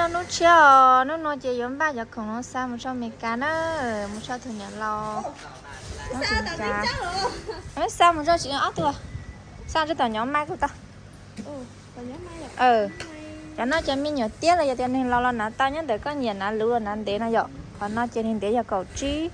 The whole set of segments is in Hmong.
Hnub tshiab os, hnub no ces yuav npaj cov khoom no xa mus rau Amelikas na, mus rau tus niam laus. Xa mus rau tsis ob tug, xa rau tom nyuam Mai kuj tau. Cov no ces me nyuam tiab los yog tias neeg laus los hnav tau, nyob ntawm koj nyiam hnav luv los hnav ntev no yom. Qhov no ces neeg ntev yog kaum tsib,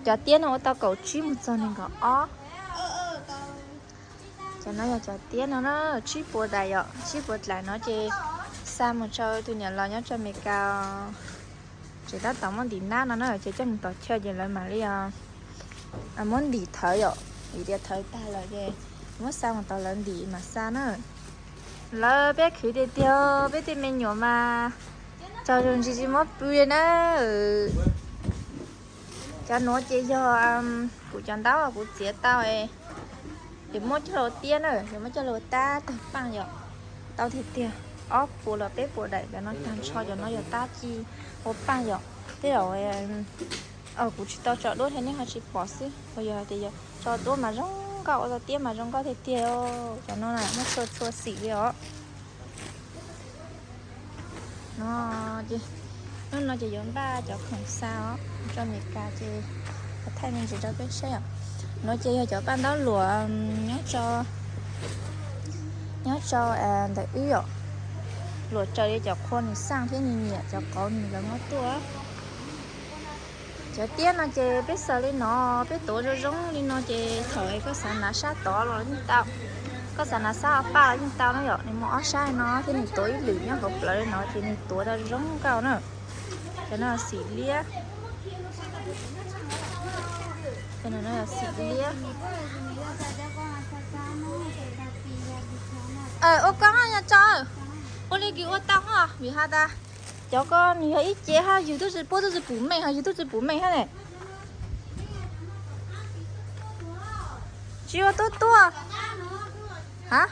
cov tiab no ua tau kaum tsib mus txog nees nkaum ob. Cov no yog cov tiab no na, tsib puas daim yom, tsib puas daim no ces xa mus rau tus niam laus nyob rau Amelikas. Ces tab tom muab ntim nab no na, ces coj mus tom chaw ces lawv mam li muab ntim thawv yom, vim tias thawv tag lawm ces muab xa mus tom lawv ntim mam xa na. Lawv peb khwv tiag tiag, peb tej me nyuam mas tsaug zog ntsis tsis muab pw li na. Cov nuav ces yog kuv cov ntaub kuv txiav tau, ces muab coj los tiab na, ces muab coj los tab tag paj yom, tau tiag tiag, ob puas los peb puas daim cov no tag nrho, cov no yog tab ci ua paj yom. Tej zaum kuv tsis tau tso duab thiab nej ho tsis pom xwb, yog hais tias yog tso duab mas zoo nkauj, ua tau tiab mas zoo nkauj tiag tiag. Cov no muab txhua txhua xim li os. No ces, hnub no ces yuav npaj cov khoom xa os rau Amelikas ces thaij me ntsis rau peb saib os. No ces yog cov paj ntaub luam nyob rau, nyob rau ntawm wb os, luam raws li cov qhua nws xaj thiab nws nyiam cov qauv nws lawv muab tuaj. Cov tiab no ces peb xaws li no, peb tuav zoo zoo li no ces thaum koj xav hnav sab tod los yeej tau, koj xav hnav sab ob paj los yeej tau na yom. Nws muaj ob sab no thiab nws tuav ib lwm nyob hauv plawv li no ces nws tuav tau zoo nkauj na. Cov no xim liab, cov no xim liab. Ua koj ho yog tso, ua li kis ua tau ho vim has tas cov ko nws yog ib ce ha, yus tub tsi puab tub tsi pum meej ho yus tub tsi pum meej ha ne. Tsis ua tuab tuab. Ha,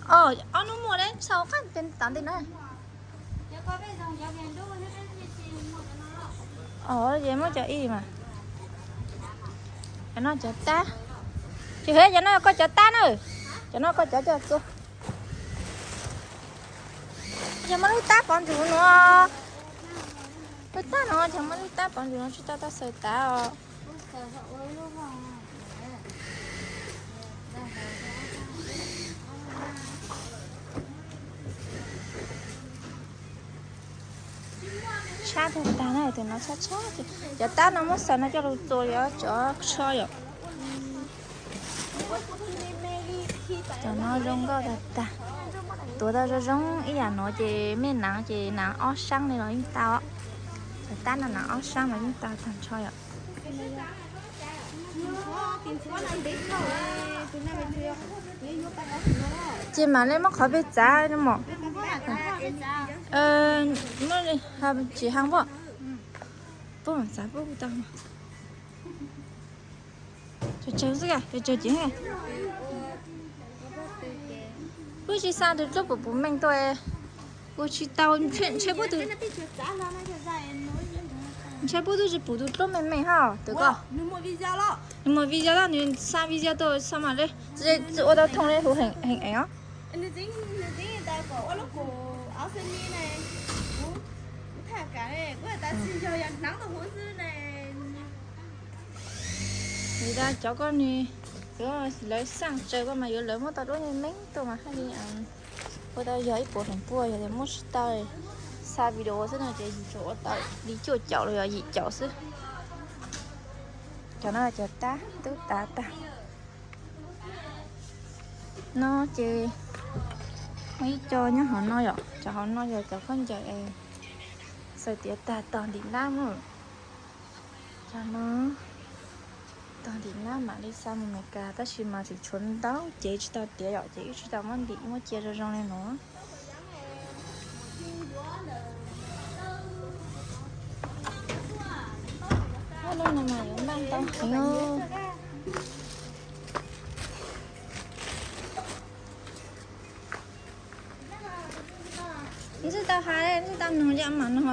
ob hnub muaj le txhau qab pes tam ntej na. Ces muab cov ib mas, cov no cov tab, tsis, cov no koj cov tab na, cov no koj cov coj txua. Ces muab lub tab pov ntsum no, lub tab no ces muab lub tab pov ntsum no tsis tau tau xaws tav os. Tshab tag tag na, tus no tshab tshab ces cov tab no muab xaws no coj lug txua yuav tsov tsho yom. Cov no zoo nkauj tag tag, tuav tau zoo zoo ib yam no ces mej nav ces nav ob saab li los yeej tau. Cov tab no nav ob saab los yeej tau tag nrho yom. Ces mam le muab qhov peg txav mog. Tsis haa puab, puab txav puab tau. Tsawg xwb, tsawg ces kuj tsis xav tus dluab puv puv meej tuaj, kuj tsis tau, ntshe puab tus, ntshe puab tub tsis pum tus dluab meej meej hab tus ko. Nws muaj video los nws xa video tuaj xa mas le, tsis ua tau thooj le huv heev eev os. Vim tas cov ko nws, lawv xaj tsawg ko mas yuav lawv muab tau dluab meej meej tuaj mas haj li ua tau yog ib puas feem pua, yog tias muab tsis tau, xa video xwb no ces yus tsuas ua tau li cuaj caum los yog yim caum xwb. Cov no cov tab tub tav tag. No ces muaj ib co nyob hauv no yom, cov hauv no yog cov khaub ncaws es xaws tiav tag tog ntim nab na. Cov no tog ntim nab mam li xa mus Meskas, tab sis mas tseem tshuav ntau cev tsis tau tiav yom, ces wb tsis tau muab ntim, muab cia zoo zoo li no. Lub no mas yuav npaj ntau heev. Ntshe tau has, ntshe tau nug li mam nug.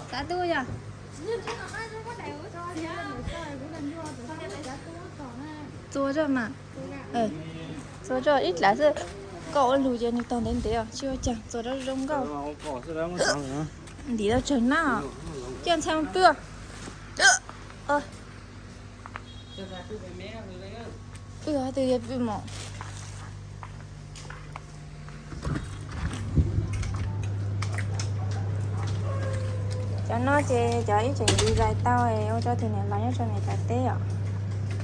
Xav tu yog? Txua zoj mas. Txua zoj ib dlav xwb. Koj ua lug ces nws tog ntev ntev os, tsis ua cas, txua zoj zoo nkauj. Ntim tau tsawg nab. Coj ntxhais mus pw. Pw hov twg yog pw mom. Cov no ces cov ib tseem design tau ua rau tus niam laus nyob rau niam cov teb os.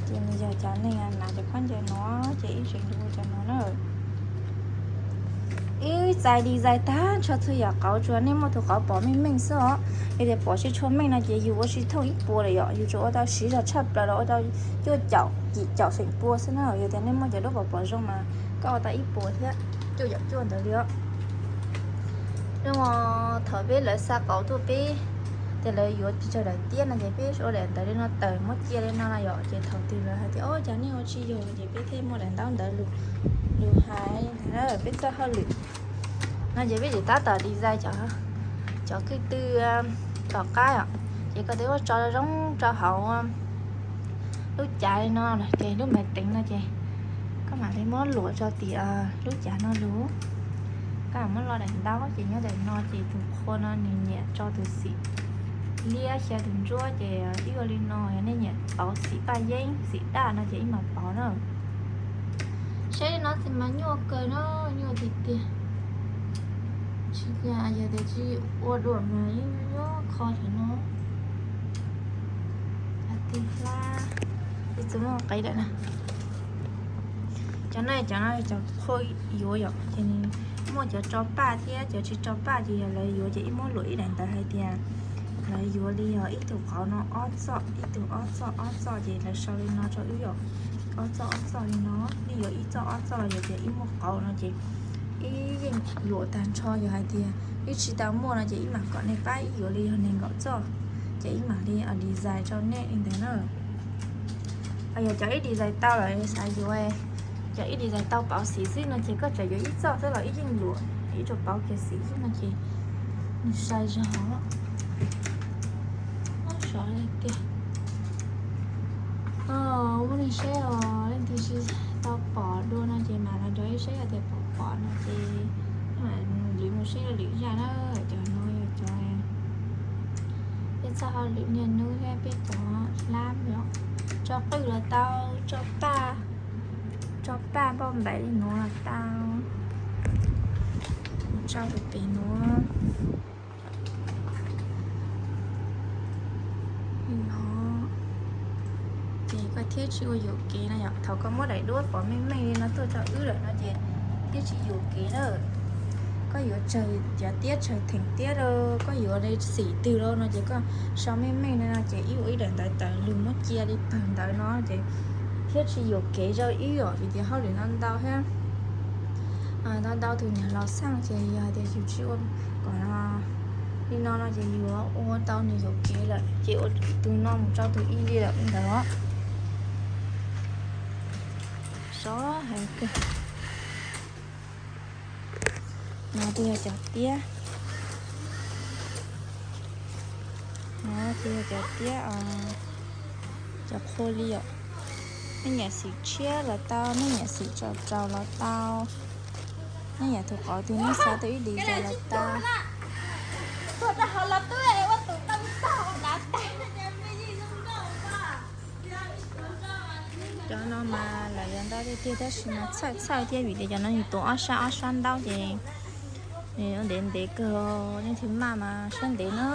Ces nws yog cov neeg hnav cov khaub ncaws no ces ib tseem ua cov no na. Ib txais design tag nrho txhua yam qauv, tsuas nej muaj tus qauv pom meej meej xwb os. Yog tias pom tsis tshua meej no ces yus ua tsis thooj ib puas lawm yom, yus tsuas ua tau siv zog tshaj plaws los ua tau cuaj caum yim caum feem pua xwb na. Yog tias nej muaj cov duab pom pom zoo mas koj ua tau ib puas thiab cuaj caum cuaj ntawd li os. Zoo thaum peb lawv xa qauv tuaj peb tias lawv yuav tsis tsawg daim tiab no ces peb ua daim ntawv li no tawm muab cia li no na yom, ces thaum twg lawv hais tias o cas nej ua tsis yog ces peb thiaj muaj daim ntaub ntawv lus hais ntawd peb txoj hauj lwm no ces peb tseem tab tom design cov kwj tw tom qab os. Ces koj twb muab tso zoo rau hauv lub cav li no, ces lub mav teev no ces koj mam li muab luam rau tim lub cav no lug. Koj mam muab lo daim ntaub ces nyob daim no ces tus qhua no nws nyiam tso tus xim liab xya tus ntsuab ces ib ua li no, yog nej nyiam pauv xim paj yeeb xim daj no ces ib mam pauv na. Saib no tsis mas nyuaj kawg no, nyuaj tiag tiag. Tsis yog tias tsis ua dua mas yeej nyuaj kho thiab no. Tig hlab, ib txwm muaj qe lawm na. Cov no cov no cov qhua yuav yom, ces nws muaj cov tso paj thiab cov tsis tso paj ces yog lawv yuav ces ib muab luam ib daim ntawv hais tias lawv yuav li yog ib tug qauv no ob txoj, ib tug ob txoj, ob txoj ces lawv sau li no rau wb yom. Ob txoj ob txoj li no, nej yuav ib txoj ob txoj los yog tias ib muaj qauv no ces ib yeej luam tag nrho, yog hais tias ib tsis tau muaj no ces ib mam kom nej pab ib yuav li yog nees nkaum txoj, ces ib mam li design rau nej li ntawd na. Yog cov ib design tau lawm xav yuav, cov ib design tau pauv xim xwb no ces koj tseem yuav ib txoj xwb los ib yeej luam, ib txoj pauv kiag xim xwb no ces nws sai zog. Sov tiag. Muab nej saib os, leej twg tsis tau pom dua no ces mam los nrog wb saib, yog tias pom pom no ces mam lwv mus saib lwm zaj na. Cov no yog cov peb txoj hauj lwm niaj hnub thiab peb cov hlab os. Tso qwj los tau, tso paj, tso paj npauj npaim li nuav los tau, tso rau pem nuav. Li no ces koj thiaj tsis ua yuam kev na yom. Thaum koj muab daim duab pov meej meej li no tuaj rau wb lawm no ces thiaj tsis yuam kev na. Koj yuav tsawg cov tiab tsawg theem tiab rau, koj yuav li xim twg rau no ces koj sau meej meej li no ces ib ua ib daim ntawv tawm lug muab cia li pawg ntawv no ces thiaj tsis yuam kev rau wb os, vim tias hauj lwm ntau ntau thiab. Ntau ntau tus niam laus xaj ces yog hais tias yus tsis ua kom li no no ces yuav ua tau nws yuam kev lawm ces ua tus no mus rau tus ib li lawm ntawd. Sov heev kawg. No twb yog cov tiab, no twb yog cov tiab, cov qhua li os. Nej nyiam xim tshiab los tau, nej nyiam xim tsaus tsaus los tau, nej nyiam tus qauv twg nej xav tau ib design los tau. Cov no mas lawv yuav ntau tiag tiag tab sis mas txhawj txhawj thiab vim tias cov no yus tuav ob sab ob sab ntaub ces nws ntev ntev kawg, leej twg maj mas siab ntev na.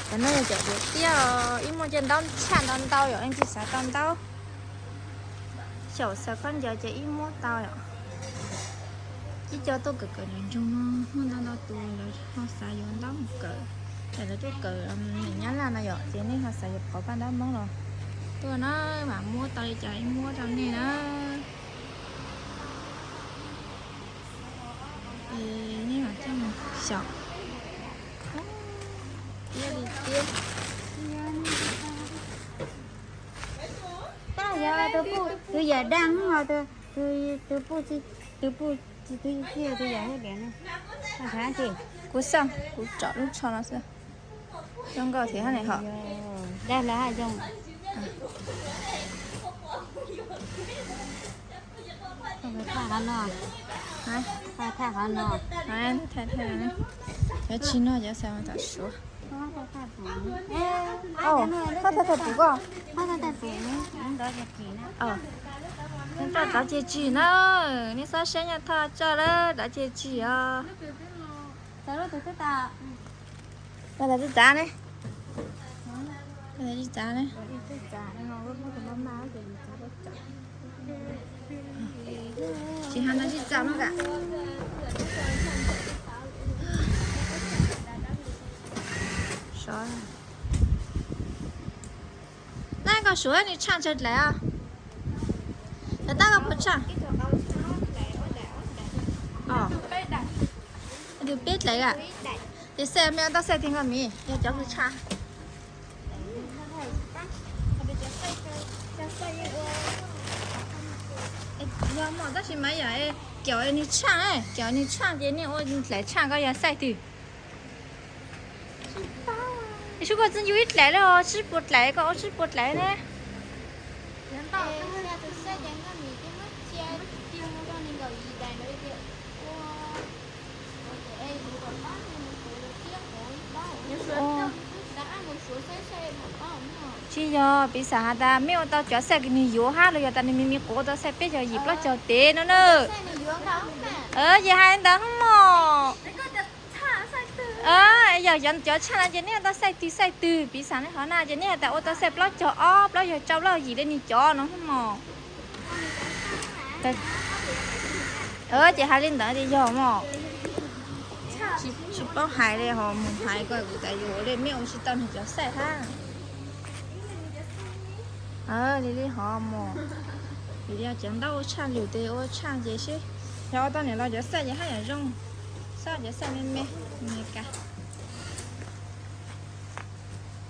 Cov no yog cov duav tiab os, ib muaj cov ntaub tshaj ntau ntau yom, leej twg xav tau ntaub xyaum xaws khaub ncaws ces ib muab tau yom. Ib co tuaj kawm kawm nyob nroog no muaj ntau ntau tus lawv ho xav yuav ntaub mus kawm, ces lawv tuaj kawm neeg Nyab Laj no yom, ces nej ho xav yuav qhov paj ntaub Hmoob los tuaj na, mam muab tau li cas ib muab rau nej na. Nej mam coj mus xyaum. Tiab li tiab. Tab yog tus puj tus yam daj ho tus puj, tus puj tsis tus yam thiab diam ne. Kuv xaj, kuv tsom lub tsho no xwb. Zoo nkauj thiab hab ne ho. Daj los haj zoo. Thaj qhov no. Thaj qhov no. Cov tsis no cov xav mas tam suav. Thaj thaj pum koj. Thaj thaj pum. Rov ces tsis na. Nej xob siab nyob thaj tso lawm, rov ces tsis os. Txav ne. Txav ne. Tsis hais no tsis txav no kam. Nab koj suav nws tshaj tsawg dlaim os? Cov tab koj puas tshaj? Tus peb dlaim a. Ces xaij me ua tau xaij twg nkaus miv, yog cov kws tshaj. Yog mom tab sis mas yog kiam nws tshaj, kiam nws tshaj ces nej ua dlaim tshaj koj yog xaij twg? Sub koj txwj yus ib dlaim lawm os, tsib puas dlaim koj ua tsib puas dlaim ne. Tsis yog, piv xam has tas mej ua tau cov xaij kws nws yuav hab los yog tas nws me me quav ua tau xaij peb caug yim plaub caug tev no na. Ces hais ntawd hub mog. Yog cov tshaj no ces nej ua tau xaij twg xaij twg, piv xam nej qhov na ces nej has tas ua tau xaij plaub caug ob, plaub caug rau, plaub caug yim li nws cov no hub mog. Ces hais li ntawd ces yog mog. Tsis paub hais li ho mus hais koj kuv tas yus ua li mej ua tsis tau nws cov xaij hab. Li li ho mog. Vim li cov ntaub ua tshaj lwm tes ua tshaj ces seb yog ua tau niam laus cov xaij ces haj yam zoo. Xav cov xaij me me, me ka.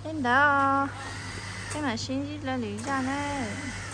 Li ntawd, peb mam sib ntsib dlua lwm zaj nawb.